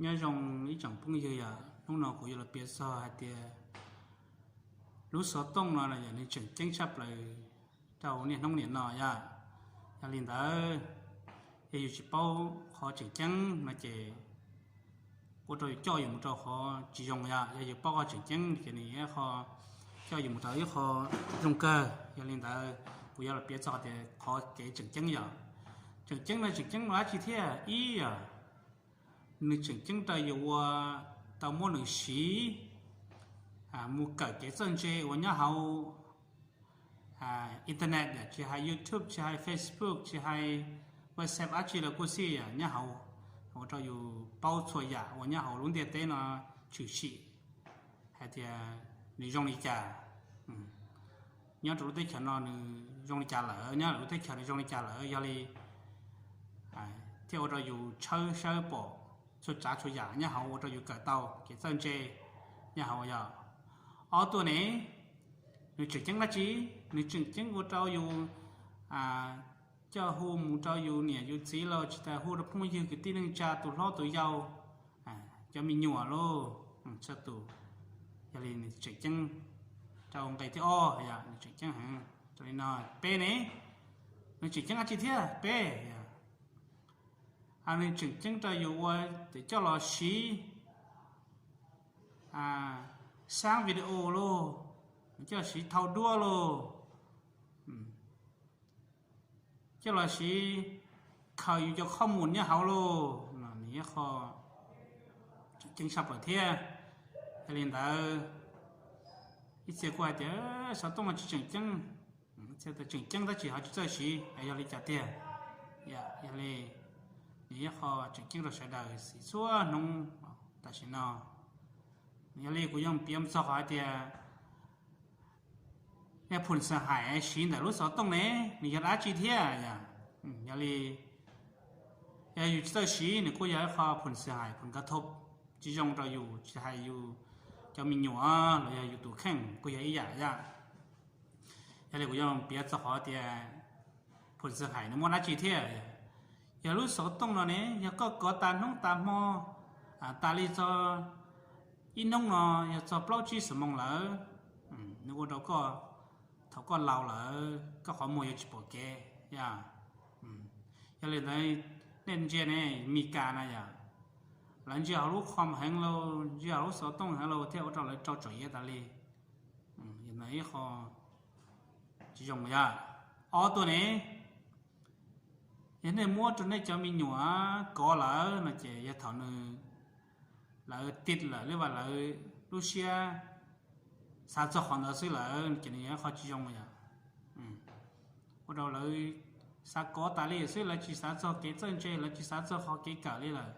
Nyob zoo ib tsoom phooj ywg yom, hnub no kuv yuav los piav txog hais tias lub xov tooj no yog nws tseem ceeb tshaj plaws rau niaj hnub niam no yom. Yog li ntawd, yog yus tsis paub qhov tseem ceeb no ces ua rau yus coj yus mus rau qhov tsis zoo yom. Yog yus paub qhov tseem ceeb ces nws yog qho coj yus mus rau ib qho zoo kawg. Yog li ntawd, kuv yuav los piav txog tias qhov kev tseem ceeb yom. Tseem ceeb no tseem ceeb dab tsi thiab? Ib yog nws tseem ceeb rau yus uas tau muab nws siv mus kawm kev txawj ntse uas nyob hauv internet yom, tsis hais YouTube, tsis hais Facebook, tsis hais WhatsApp dab tsi los kuj xij yom, nyob hauv ua rau yus paub txhua yam uas nyob hauv lub ntiaj teb no tshwm sim hais tias nws zoo li cas, nyob rau lub teb chaws no nws zoo li cas lawm, nyob lawm lub teb chaws nws zoo li cas lawm. Yog li thiaj ua rau yus tshawb sawb pom txhua tsav txhua yam nyob hauv, ua rau yus kawm tau kev txawj ntse nyob hauv yom. Ob tuaj ne, nws tseem ceeb dab tsi? Nws tseem ceeb ua rau yus coj hu mus rau yus niam yus txiv los tsis tas hu rau phooj ywg kwv tij neej tsa, tus hlob tus yau, cov me nyuam lauj, txhua tus. Yog li nws tseem ceeb rau nqe thib ob yom, nws tseem ceeb heev. Raws li no, peb ne, nws tseem ceeb dab tsi thiab? Peb, nws tseem ceeb rau yus ua tias coj los siv xab video lauj, coj los siv thau duab lauj, coj los siv khaws yus cov qhov mus nyob hauv lauj, nws yog qho tseem ceeb tshaj plaws thiab. Yog li ntawd, ib txhia kuj hais tias xov tooj no tsis tseem ceeb, tseem ceeb tab sis ho tsis txawj siv, yog li cas tiag? Yog li, nws yog qho tseem ceeb rau sawv daws siv txhua hnub tam sim no. Yog li kuv yuav piav txog qhov hais tias yog phum xeem hais siv ntawm lub xov tooj ne, nws yog dab tsi thiab yom? Yog li, yog yus tsis txawj siv nws kuj yog ib qho phum xeem hais, phum kav thoj tsis zoo rau yus, tsis hais yus cov me nyuam los yog yus tus kheej kuj yog ib yam yom. Yog li kuv yuav piav txog qhov tias phum xeem hais nws muaj dab tsi thiab. Yog lub xov tooj no ne, yog koj kov tas hnub tas hmo tas li txog ib hnub no yog txog plaub tsib xuab moos lawm, nws ua rau koj, thaum koj laus lawm koj qhov muag yuav tsis pom kev yom. Yog li ntawd, nej ntsia ne, Mis Kas na yom, lawv ntsia hauv lub qhov heev lauj, ntsia hauv lub xov tooj heev lauj thiaj ua rau lawv rau tsom iav tas li. Yog ib qho tsis zoo yom. Ob tuaj ne, yog nej muab rau nej cov me nyuam kov lawm no ces yog thaum nws, lawv tiv lawm li vas lawv lub siab xav txog qhov ntawd xwb lawm ces nws yog ib qho tsis zoo yom. Ua rau lawv xav kov tas li xwb, lawv tsis xav txog kev txawj ntse, lawv tsis xav txog qhov kev kawm li lawm.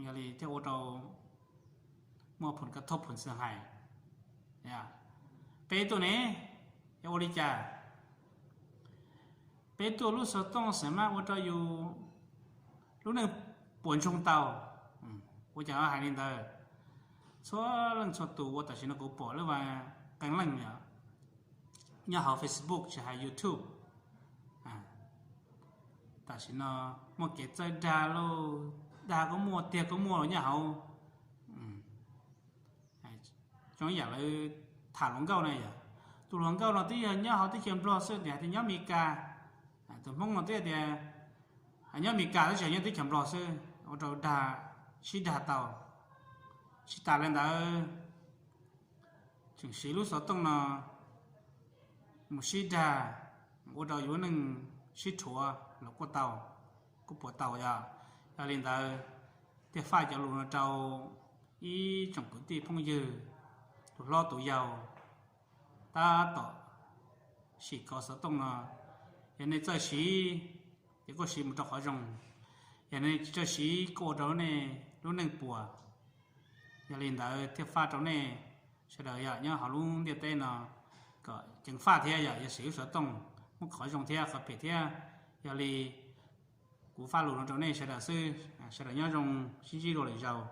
Yog li thiaj ua rau muaj phum kav thoj phum xeem hais. Peb tuaj ne, yog ua li cas? Peb tuaj lub xov tooj xav mas ua rau yus lub neej puas ntsoog tau. Ua cas hais li ntawd? Txhua leej txhua tus ua tam sim no kuv pom lub vas qee leej yom, nyob hauv Facebook tsis hais YouTube, tam sim no muaj kev txawj dag lauj, dag kuj muaj tiag kuj muaj los nyob hauv. Zoo ib yam lawv tham hluas nkauj na yom, tus hluas nkauj no twb yog nyob hauv teb chaws Nplog xwb tias hais tias nyob Mes Kas, tus Hmoob no twb tias nyob Mes Kas tab sis nyob teb chaws Nplog xwb, ua rau dag, sib dag tau. Tsis tas li ntawd, tseem siv lub xov tooj no mus sib dag, ua rau yus lub neej sib rhuav los kuj tau, kuj puas tau yom. Yog li ntawd, thiaj faj cov lus no rau ib tsoom kwv tij phooj ywg, tus hlob tus yau, tab tom sim kov xov tooj no. Yog nej txawj siv ces kuj siv mus rau qhov zoo, yog nej tsis txawj siv kuj ua rau nej lub neej puas. Yog li ntawd thiaj faj rau nej sawv daws yom, nyob hauv lub ntiaj teb no kom ceev faj thiab yom, yog siv lub xov tooj muab qhov zoo thiab qhov phem thiab. Yog li kuv faj lus no rau nej sawv daws xwb, sawv daws nyob zoo, sib ntsib dua lwm zaus.